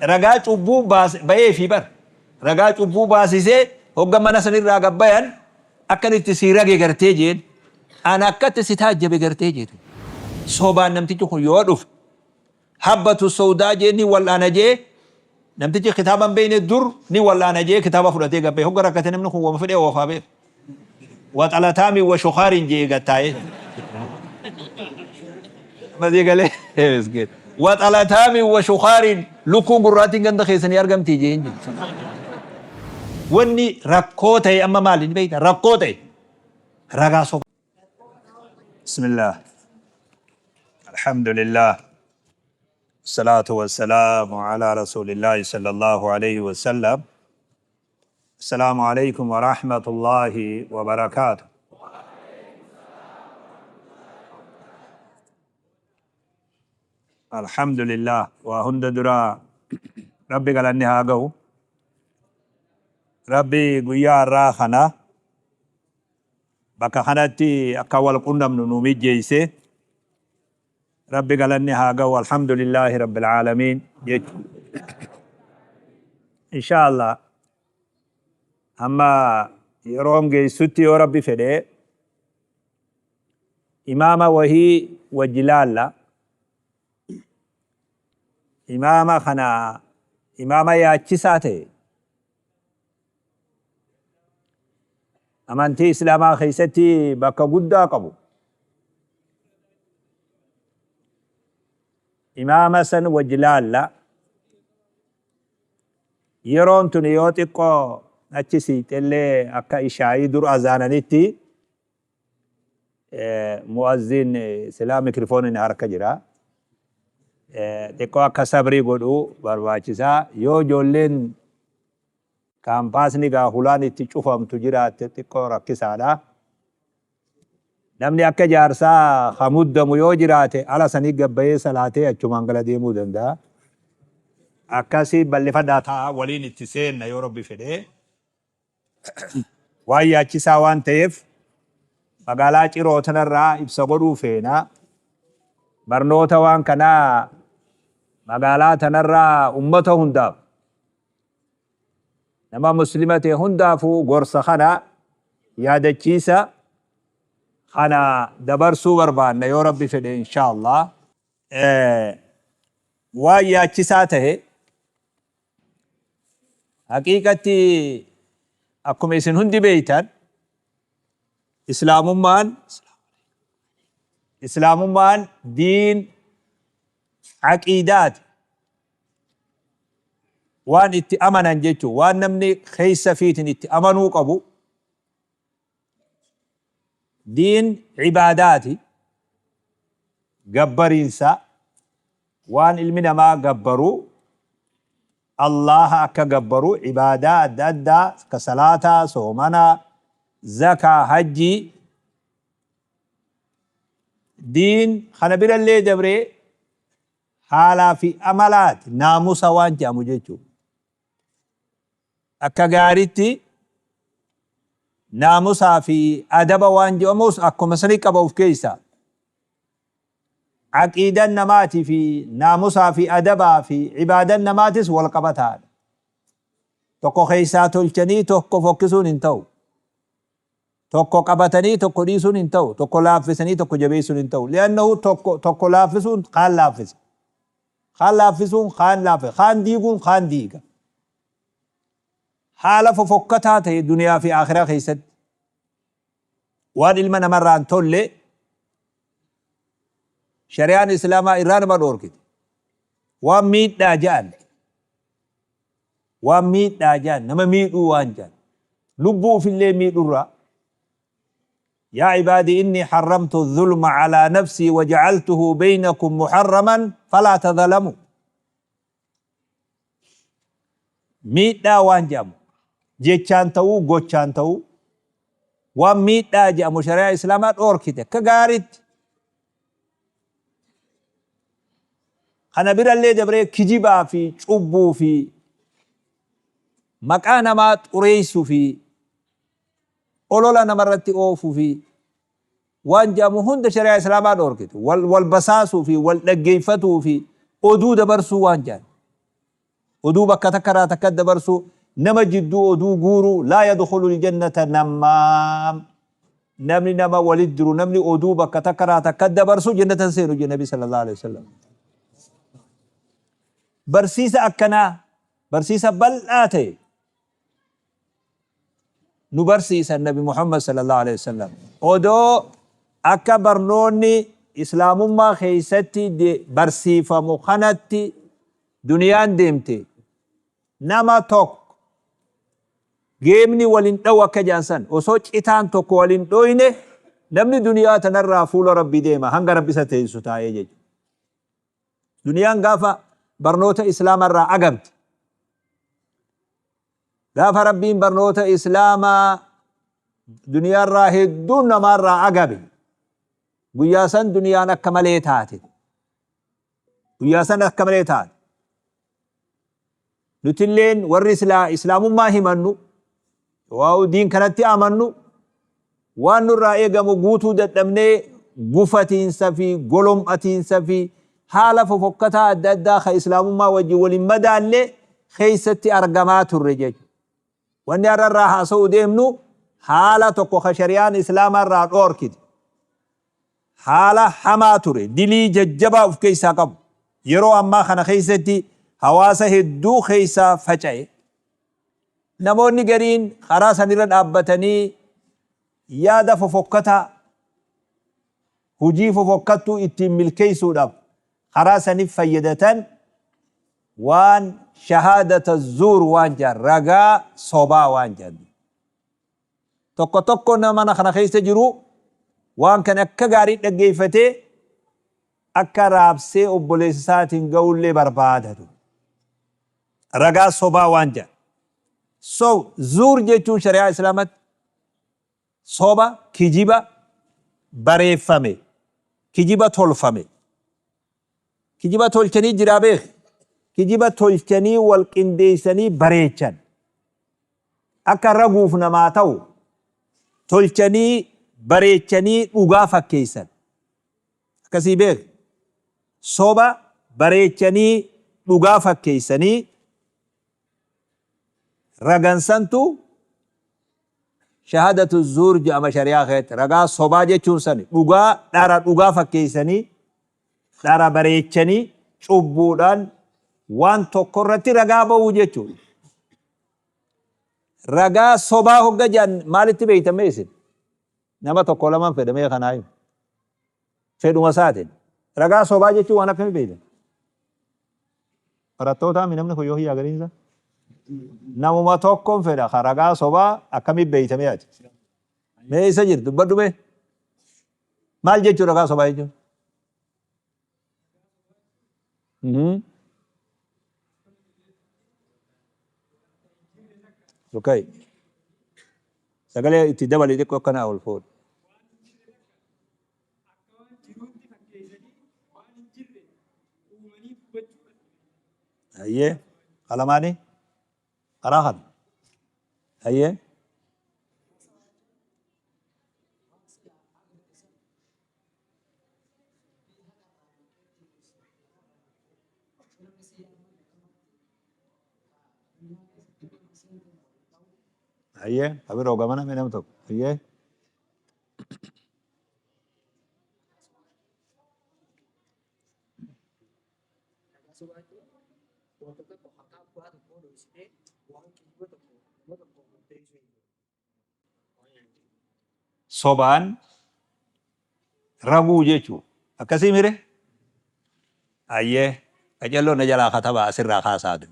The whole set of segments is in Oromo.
Ragaa cubbuu bayeefii bar. Ragaa cubbuu baasisee hogga mana sanirraa gabbayan akkan itti sii rage gartee jeen. An akkatti si taajjabe gartee jeetu. Sobaan namtichi kun yoo dhufe habbatu sawdaa jee ni wal'aana jee, namtichi kitaaba hin beekne dur ni wal'aana jee kitaaba fudhatee gabbaye. Hogga rakkate namni kun wama fedhee oofaa beeku. Waxalataami wa shukaarin jee gattaa'ee. Masii galee miskiin. Waxalataami wa shukaarin lukkuun gurraattiin ganda keessanii argamtii jeen jechuudha. Wanni rakkoo ta'e amma maali ni beektaa? Rakkoo ta'e ragaa soba. Bismillah. Alhamdulillah. Salaatu wassalaamu ala rasuulillahi sallallahu alayhi wa sallam. Assalaamu alaykum wa rahmatullahi wa barakaatu. Alhamdulillah, waa hunda dura Rabbi galanni haa ga'u. Rabbi guyyaa har'aa kana bakka kanatti akka wal qunnamnu nu mijjeeyse. Rabbi galanni haa ga'u, alhamdulillahi rabbil aalamiin jechu. Insha Allah amma yeroon geessutti yoo Rabbi fedhe imaama wahii wajji laalla. Imaama kana imaama yaachisaa ta'e, amantii Islaamaa keessatti bakka guddaa qabu. Imaama san wajji laalla. Yeroon tun yoo xiqqoo achi siixellee akka ishaayii dur azaananitti mu'azzin silaa mikrifooniin harka jira. Xiqqoo akka sabrii godhu barbaachisaa. Yoo ijoolleen kaampaasni gaa hulaan itti cufamtu jiraatte xiqqoo rakkisaadha. Namni akka jaarsaa ha muddamu yoo jiraate ala sanii gabbayee salaatee achumaan gala deemuu danda'a. Akkasii bal'ifadhaa ta'a, waliin itti seenna yoo Rabbi fedhe. Waan yaachisaa waan ta'eef magaalaa Ciroo tanarraa ibsa godhuu feena. Barnoota waan kanaa magaalaa tanarraa ummata hundaaf, nama Muslima ta'e hundaafuu gorsa kana, yaadachiisa kana dabarsuu barbaanna yoo Rabbi fedhe, insha Allah. Waan yaachisaa ta'e haqiiqatti akkuma isin hundi beeytan, Islaamummaan diin aqiidaati. Waan itti amanan jechuun waan namni keessa fiitin itti amanuu qabu. Diin ibaadaati, gabbariinsa, waan ilmi namaa gabbaru, Allaha akka gabbaru, ibaadaa adda addaa akka salaataa, soomanaa, zakaa, hajjii. Diin kana birallee dabree haalaa fi amalaati, naamusa waan jedhamu jechuudha. Akka gaaritti naamusaa fi adaba waan jedhamus akkuma sani qaba of keessaa. Aqiidan namaatii fi naamusaa fi adabaa fi ibaadan namaatis wal qabataadha. Tokko keessaa tolchanii tokko fokkisuun hin ta'u. Tokko qabatanii tokko dhiisuun hin ta'u. Tokko laaffisanii tokko jabeessuun hin ta'u. Li'annahu tokko tokko laaffisuun kaan laaffisa. Kaan laaffisuun kaan laaffisa. Kaan diiguun kaan diiga. Haala fofokkataa ta'e duniyaa fi akhiraa keessatti waan ilma namarraa hin tolle shari'aan Islaamaa irraa nama dhoorkite. Waan miidhaa ja'an, waan miidhaa ja'an, nama miidhuu waan ja'an, lubbuu ufillee miidhurraa. Yaa ibaadii innii harramtu dhulma alaa nafsii waja'altuhu beynakum muharraman falaa tadhalamuu. Miidhaa waan jedhamu jechaan ta'uu, gochaan ta'uu, waan miidhaa jedhamu shari'aa Islaamaa dhoorkite akka gaariitti. Kana birallee dabree kijibaa fi cubbuu fi maqaa namaa xureessuu fi olola namarratti oofuu fi waan jedhamu hunda shari'aa Islaamaa dhoorkite. Wal wal basaasuu fi wal dhaggeeffatuu fi oduu dabarsuu waan jedhan. Oduu bakka takka irraa takka dabarsuu, nama jidduu oduu guuruu, laa yadkhulul jannata nammaam. Namni nama walit diru, namni oduu bakka takka irraa takka dabarsu jannata hin seenu jedhe Nabi sallallahu alaihi wasallam. Barsiisa akkanaa, barsiisa bal'aa ta'e nu barsiisan Nabi Muhammad sallallahu alaihi wasallam. Odoo akka barnoonni Islaamummaa keessatti barsiifamu kanatti duniyaan deemte, nama tokko geemni wal hin dhawu akka jedhan san, osoo citaan tokko wal hin dhoyne namni duniyaa tanarraa fuula Rabbii deema hanga Rabbi isa teessisu taa'ee jechuudha. Duniyaan gaafa barnoota Islaamarraa agabde, gaafa Rabbiin barnoota Islaamaa duniyaarraa hedduun namaarraa agabe, guyyaa san duniyaan akka malee taate. Guyyaa san akka malee taate. Nutilleen warri silaa Islaamummaa himannu, waa'u diin kanatti amannu, waan nurraa eegamu guutuu dadhabnee gufatiinsa fi golom'atiinsa fi haala fofokkataa adda addaa ka Islaamummaa wajjin wal hin madaalle keessatti argamaa turre jechuudha. Wanni har'a irraa haasa'uu deemnu haala tokko ka shari'aan Islaamaa irraa dhoorkite. Haala hamaa ture, dilii jajjabaa of keessaa qabu. Yeroo ammaa kana keessatti hawaasa hedduu keessa faca'e. Namoonni gariin karaa sanirra dhaabbatanii yaada fofokkataa, hujii fofokkattuu ittiin milkeessuudhaaf karaa sanif fayyadatan waan shahaadata zuur waan jedhan, ragaa sobaa waan jedhan. Tokko tokko nama mana kana keessa jiru waan kana akka gaarii dhaggeeffatee akka raabsee obboleessa isaatiin ga'ullee barbaadatu. Ragaa sobaa waan jedhan. So zuur jechuun shari'aa Islaamatti soba, kijiba bareeffame, kijiba tolfame. Kijiba tolchanii jiraa beeki. Kijiba tolchanii wal qindeessanii bareechan. Akka raguuf namaa ta'u tolchanii bareechanii dhugaa fakkeessan. Akkasii beeki. Soba bareechanii dhugaa fakkeessanii ragan santu shahadatu zuur jedhama shari'aa keessatti. Ragaa sobaa jechuun sani dhugaa dhara dhugaa fakkeessanii dhara bareechanii cubbuudhaan waan tokko irratti ragaa ba'uu jechuudha. Ragaa sobaa hogga jedhan maalitti beektan mee isin? Nama tokko lamaan fedha mee kanaa himu. Fedhuma isaatiin. Ragaa sobaa jechuun waan akkamii beektan? Barattootaa mi namni kun yoo hiyyaa gariinsa? Namuma tokkoon fedha ka ragaa sobaa akkamii beekta mee ati? Mee isa jirtu dubbadhu mee? Maal jechuu ragaa sobaa jechuun? Okay. Sagalee itti dabali xiqqoo akkanaa ol fuudhi. Akka waan jiruutti fakkeessanii waan hin jirre uumanii dubbachuudha. Hayyee. Qalamaanii? Karaa kana. Hayyee. Hayyee. Abiroo gamana mee nam tokko. Hayyee. Ragaa sobaa jechuun wanta tokko haqaa abbaa tokkoo dhoksitee waan kijiba tokko nama tokko murteessuu jechuudha. Sobaan raguu jechuu akkasii mire? Hayyee, qacelloon na jalaa katabaa asirraa kaasaatu.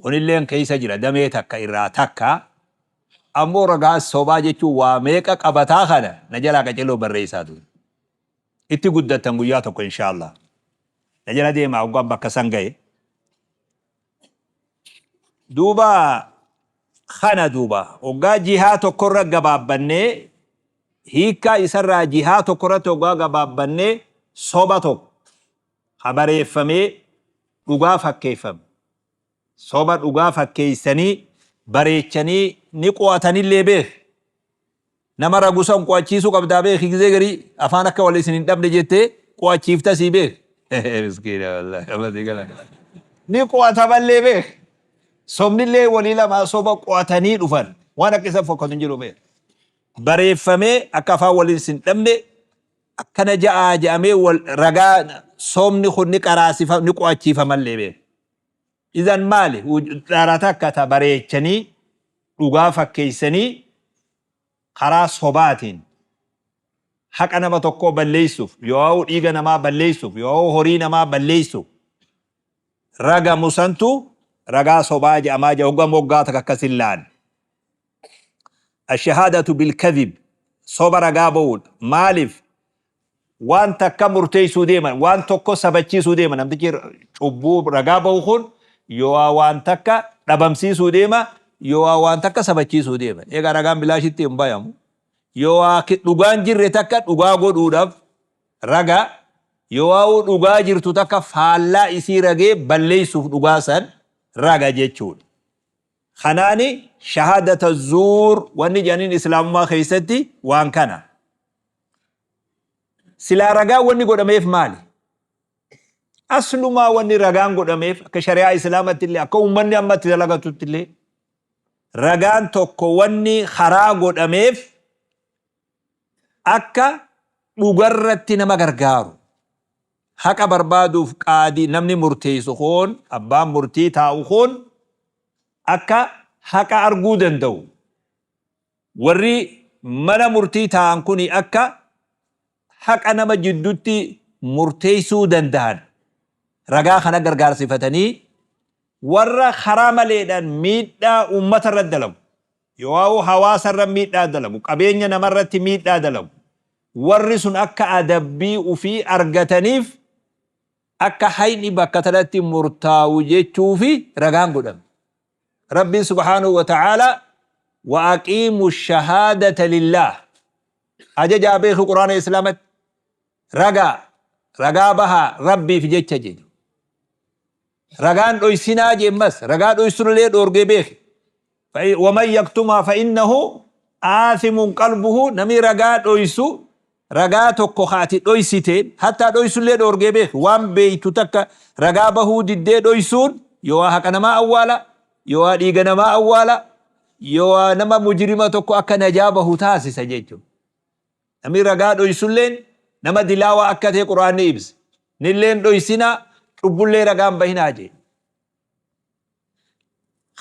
Kunilleen keessa jira damee takka irraa takka, ammoo ragaa sobaa jechuun waa meeqa qabataa kana na jalaa qacelloo barreessaatu. Itti guddattan guyyaa tokko inshaallah. Na jala deemaa hoggaan bakka san gahe. Duuba kana duuba hoggaa jihaa tokkorra gabaabbannee hiikkaa isarraa jihaa tokkorratti hoggaa gabaabbannee soba tokko ka bareeffamee dhugaa fakkeeffame, soba dhugaa fakkeessanii bareechanii ni qo'atanillee beeki. Nama ragu san qo'achiisuu qabdaa beeki, gizee garii afaan akka wal isin hin dhabne jettee qo'achiifta sii beeki. Miskiina wallaahi amma sii gala. Ni qo'atamallee beek. Sobnillee walii lamaa soba qo'atanii dhufan. Waan akka isa fokkatu hin jiru beek. Bareeffamee akka afaan waliin sin dhabne akkana ja'aa ja'amee wal ragaa sobni kun ni qaraasifa ni qo'achiifamallee beek. Idan maali? Dhara takka ta bareechanii dhugaa fakkeessanii karaa sobaatiin haqa nama tokkoo balleessuuf yoo dhiiga namaa balleessuuf yoo horii namaa balleessuuf ragamu santu ragaa sobaa jedhamaa jira hoggaa moggaa takka akkas hin laanne. Ashahaadatu bilkadhib, soba ragaa ba'uudha. Maaliif? Waan takka murteessuu deeman, waan tokko sabachiisuu deema. Namtichi cubbuu ragaa ba'u kun yoo waan takka dhabamsiisuu deema, yoo waan takka sabachiisuu deema. Egaa ragaan bilaashitti hin bayamu. Yoo dhugaan jirre takka dhugaa godhuudhaaf raga, yoo dhugaa jirtu takka faallaa isii ragee balleessuuf dhugaa san raga jechuudha. Kanaani shahaadata zuur wanni jedhaniin islaamummaa keessatti waan kana. Silaa ragaa wanni godhameef maali? Aslumaa wanni ragaan godhameef akka shari'aa islaamatti illee, akka uummanni ammatti dalagatutti illee, ragaan tokko wanni karaa godhameef akka dhugarratti nama gargaaru. Haqa barbaaduuf qaadii namni murteessu kun, abbaan murtii taa'u kun akka haqa arguu danda'u. Warri mana murtii taa'an kun akka haqa nama jidduutti murteessuu danda'an ragaa kana gargaarsifatanii warra karaa maleedhaan miidhaa uummata irratti dalagu, yoo hawaasa irra miidhaa dalagu, qabeenya namarratti miidhaa dalagu, warri sun akka adabbii ufii argataniif akka hayni bakka tanatti murtaa'u jechuufi ragaan godhame. Rabbiin subhaanahu wa ta'ala wa aqiimu shahaadata lillaah ajajaa beeku quraana islaamatti ragaa bahaa Rabbiif jecha jedhu. Ragaan dhoysinaa jemmas ragaa dhoysunillee dhoorgee beeki. Waman yaktumaa fa innahu aathimun qalbuhu, namni ragaa dhoysu ragaa tokko haati dhoysiteen hattaa dhoysullee dhoorgee beeki. Waan beeytu takka ragaa bahuu diddee dhoysuun yoo haqa namaa awwaala, yoo dhiiga namaa awwaala, yoo nama mujrima tokko akka najaa bahu taasisa jechuudha. Namni ragaa dhoysulleen nama dilaawaa akka ta'e quraanni ibsa. Nilleen dhoysinaa, cubbullee ragaan bahinaa jee.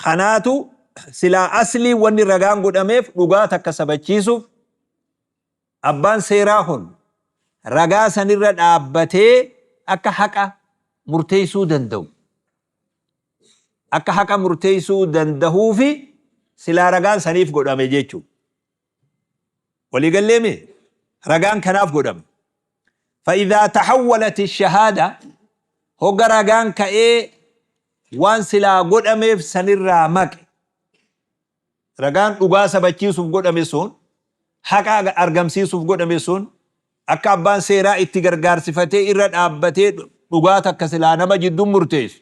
Kanaatu silaa aslii wanni ragaan godhameef dhugaa takka sabachiisuuf, abbaan seeraa kun ragaa sanirra dhaabbatee akka haqa murteessuu danda'u. Akka haqa murteessuu danda'uufi silaa ragaan saniif godhame jechuudha. Waliigalleemi ragaan kanaaf godhame. فإذا تحولت الشهادة hogga ragaan ka'ee waan silaa godhameef sanirraa maqe, ragaan dhugaa sabachiisuuf godhame sun, haqa argamsiisuuf godhame sun, akka abbaan seeraa itti gargaarsifatee irra dhaabbatee dhugaa takka silaa nama jidduu murteessu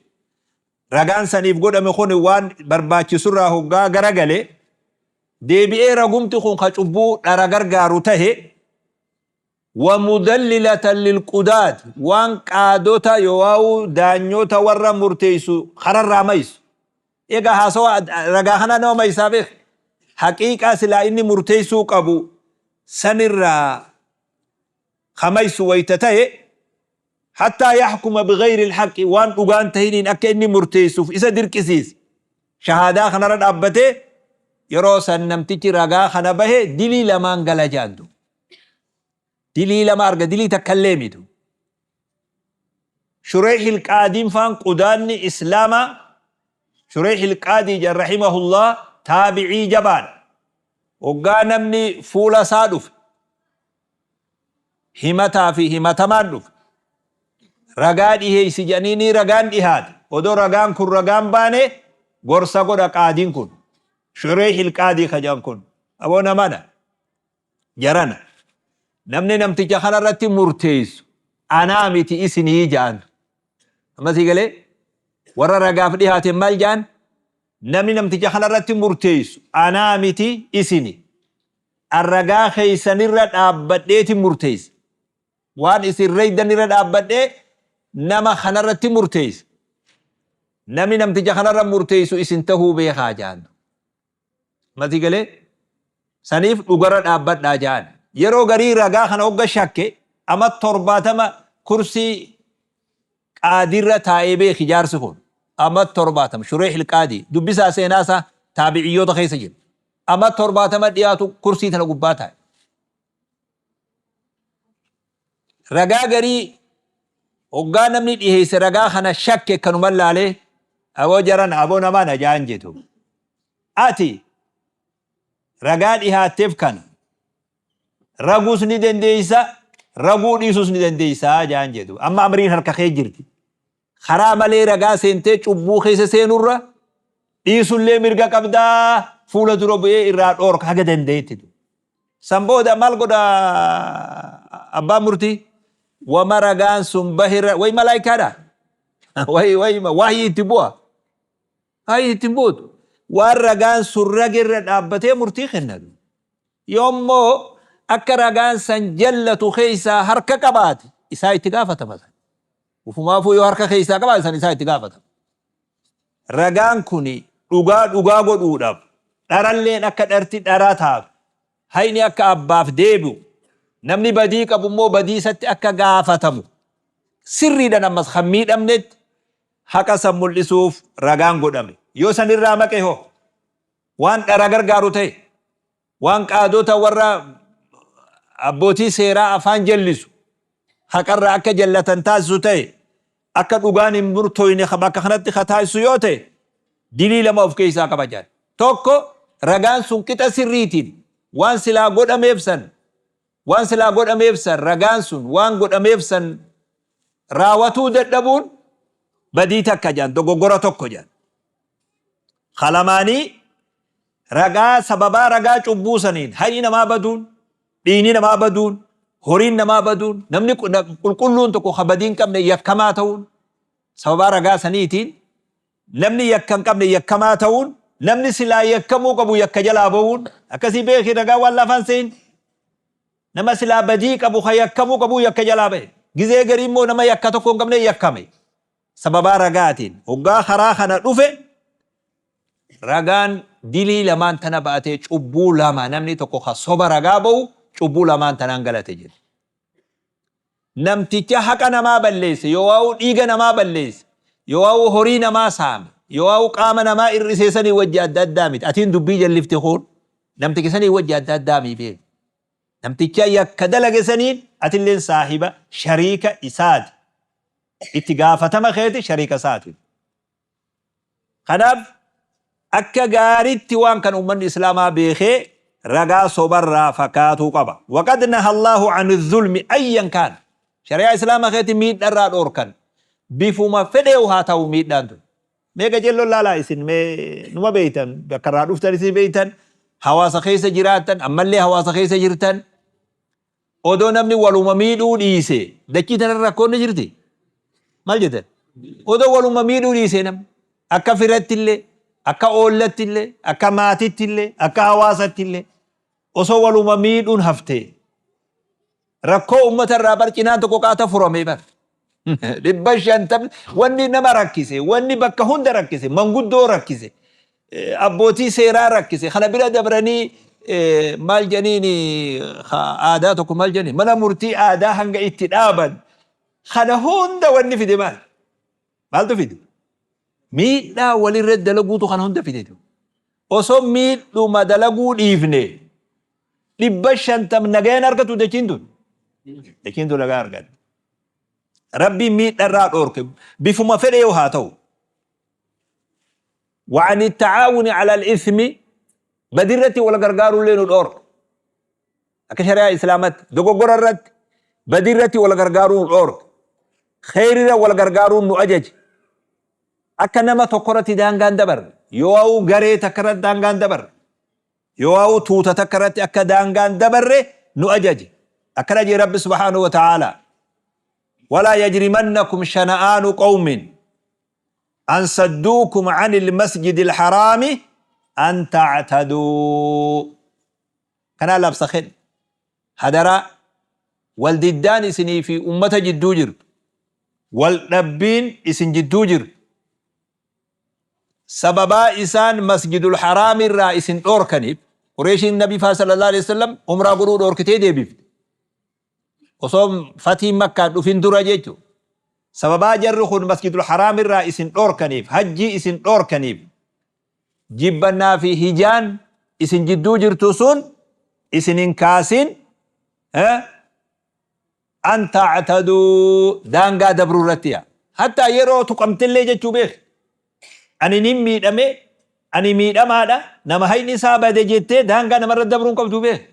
ragaan saniif godhame kun waan barbaachisurraa hoggaa garagale deebi'ee ragumti kun ka cubbuu dhara gargaaru tahe, ومدللة للقضاة waan qaadota yookaan daanyota warra murteessu kararraa maysu. Egaa haasawa ragaa kana nama maysaa beek. Haqiiqaa silaa inni murteessuu qabu sanirraa kamaysu wayta ta'e, حتى يحكم بغير الحق waan dhugaan tahiniin akka inni murteessuuf isa dirqisiise. Shahaadaa kanarra dhaabbatee yeroo san namtichi ragaa kana bahe dilii lamaan gala jaantu. Dilii lama arga, dilii takkallee mitu. Shureex Ilqaadiin faan qudaanni islaamaa, Shureex Ilqaadii jedhan rahimahullah, taabicii jabaadha. Hoggaa namni fuula isaa dhufe, himataa fi himatamaan dhufe, ragaa dhiheeysi jedhanii ni ragaan dhihaate. Odoo ragaan kun ragaan baane gorsa godha qaadiin kun. Shureex Ilqaadii ka jedhan kun. Aboo namana. Jarana. Namni namticha kanarratti murteessu anaa miti isinii jedhan. Ammasii galee warra ragaaf dhihaate maal jedhan? Namni namticha kanarratti murteessu anaa miti isini. An ragaa keessanirra dhaabbadheeti murteessa. Waan isin reeydanirra dhaabbadhee nama kanarratti murteessa. Namni namticha kanarra murteessu isin tahuu beekaa jaan. Mati galee saniif dhugarra dhaabbadhaa jaan. Yeroo garii ragaa kana hogga shakke ama 70 kursii qaadiirra taa'ee beeki jaarsi kun. Ama 70 Shureeh Ilqaadii dubbisaa seenaa isaa taabiciyyoota keessa jira. Ama 70 dhiyaatu kursii tana gubbaa taa'e. Ragaa garii hoggaa namni dhiheesse ragaa kana shakke kanuma laalee aboo jaran aboo namaa na jaan jedhu. Ati ragaa dhihaatteef kana raguus ni dandeeysa, raguu dhiisuus ni dandeeysa jaan jedhu. Amma amriin harka kee jirti. Karaa malee ragaa seentee cubbuu keessa seenurra dhiisullee mirga qabdaa, fuula dura bu'ee irraa dhoorka haga dandeetti. San booda maal godha abbaan murtii? Wama ragaan sun bahirra way malaayikaadha. Way way wahyii itti bu'a. Wahyii itti buutu. Waan ragaan sun ragerra dhaabbatee murtii kennatu. Yoommoo akka ragaan san jallatu keessaa harka qabaate isaa itti gaafatama. Ufumaafuu yoo harka keessaa qabaate san isaa itti gaafatama. Ragaan kun dhugaa dhugaa godhuudhaaf, dharalleen akka dharti dharaa taatu, hayni akka abbaaf deebi'u, namni badii qabu immoo badii isatti akka gaafatamu, sirriidhaan ammas kan miidhamnetti haqa san mul'isuuf ragaan godhame. Yoo san irraa maqe hoo waan dhara gargaaru ta'e, waan qaadota warra abbootii seeraa afaan jallisu, haqarraa akka jallatan taasisu ta'e, akka dhugaan hin murtooyne bakka kanatti ka taasisu yoo ta'e, dilii lama of keessaa qaba jedha. Tokko, ragaan sun qixa sirriitiin waan silaa godhameef san waan silaa godhameef san ragaan sun waan godhameef san raawatuu dadhabuun badii takka jedhan, dogoggora tokko jedhan. Kalamaanii ragaa sababaa ragaa cubbuu saniin hayni namaa baduun, dhiigni namaa baduun, horiin namaa baduun, namni qulqulluun tokko ka badii hin qabne yakkamaa ta'uun, sababaa ragaa saniitiin namni yakka hin qabne yakkamaa ta'uun, namni silaa yakkamuu qabu yakka jalaa ba'uun, akkasii beeki ragaa waan lafaan sehin. Nama silaa badii qabu ka yakkamuu qabu yakka jalaa ba'e. Gizee garii immoo nama yakka tokko hin qabne yakkame. Sababaa ragaatiin hoggaa karaa kana dhufe ragaan dilii lamaan tana ba'atee cubbuu lama, namni tokko ka soba ragaa ba'u cubbuu lamaan tanaan galate jedhe. Namticha haqa namaa balleesse, yoo waa'u dhiiga namaa balleesse, yoo waa'u horii namaa saame, yoo waa'u qaama namaa hir'isee sanii wajji adda addaa miti. Atiin dubbii jallifte kun namticha sanii wajji adda addaa miti beeku. Namticha yakka dalage saniin atilleen saahiba shariika isaati. Itti gaafatama keeti shariika isaati. Kanaaf akka gaariitti waan kan uummanni Islaamaa beekee ragaa sobarraa fakkaatuu qaba. Waqad naha Allahu ani zulmi ayyan kaan. Shari'aa Islaamaa keetti miidharraa dhoorkan. Bifuma fedheewu haa ta'u miidhaan tun. Mee qajeelloon laalaa isin, mee numa beeytan, bakka irraa dhuftan isin beeytan, hawaasa keessa jiraattan, ammallee hawaasa keessa jirtan. Odoo namni waluma miidhuu dhiise dachii tanarra rakkoon ni jirti? Maal jettan? Odoo waluma miidhuu dhiise namni akka firatti illee, akka oollatti illee, akka maatitti illee, akka hawaasatti illee osoo waluma miidhuun haftee rakkoo uummata irraa bar cinaan tokko qaata furame bar. 500 wanni nama rakkise, wanni bakka hunda rakkise, manguddoo rakkise, abbootii seeraa rakkise, kana bira dabranii maal jedhaniin aadaa tokko maal jedhanii mana murtii aadaa hanga itti dhaaban kana hunda wanni fide maal? Maaltu fide? Miidhaa walirra dalaguutu kana hunda fide. Osoo miidhuma dalaguu dhiifne 500 nagayaan argatu dachiin tun. Dachiin tun nagaa argatti. Rabbiin miidharraa dhoorke bifuma fedhe yoo haa ta'u. وعن التعاون على الإثم badirratti wal gargaarullee nu dhoorka. Akka shari'aa Islaamatti dogoggora irratti badirratti wal gargaaruu nu dhoorka. Kheyrirra wal gargaaruu nu ajaje. Akka nama tokko irratti daangaan dabarre, yoo garee takka irratti daangaan dabarre, yoo tuuta takka irratti akka daangaan dabarre nu ajaje. Akkana jee Rabbi subhaanahu wa ta'ala. ولا يجرمنكم شنآن قوم أن صدوكم عن المسجد الحرام أن تعتدوا. Kana labsa kenna. Hadaraa, wal diddaan isinii fi ummata jidduu jirtu, wal dhabbiin isin jidduu jirtu. Sababaa isaan Masjidul Haraam irraa isin dhoorkaniif, Qureeshiin Nabii faa sallallahu alaihi wasallam umraa godhuu dhoorkitee deebifte. Osoo fatiin Makkaan dhufin dura jechuudha. Sababaa jarri kun Masjidul Haraam irraa isin dhoorkaniif, hajjii isin dhoorkaniif, jibbannaa fi hijaan isin jidduu jirtu sun isin hin kaasin, An ta'taduu, daangaa dabruu irratti yaa. Hattaa yeroo tuqamtellee jechuu beeki. Ani nin miidhame, ani miidhamaadha, nama hayni isaa bade jettee daangaa namarra dabruu hin qabdu beeki.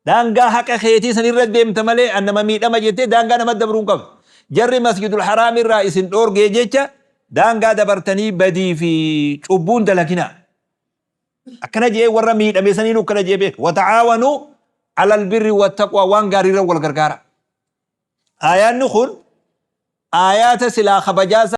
Daangaa haqa keetii san irra deemta malee an nama miidhama jettee daangaa nama dabruu hin qabdu. Jarri Masjidul Haraam irraa isin dhoorgee jecha daangaa dabartanii badii fi cubbuun dalaginaa. Akkana je'ee warra miidhame saniinuu akkana je'ee beeka. Wata'aawanuu alal birri wattaqwaa, waan gaariirra wal gargaara. Aayaanni kun aayaata silaa kabajaa.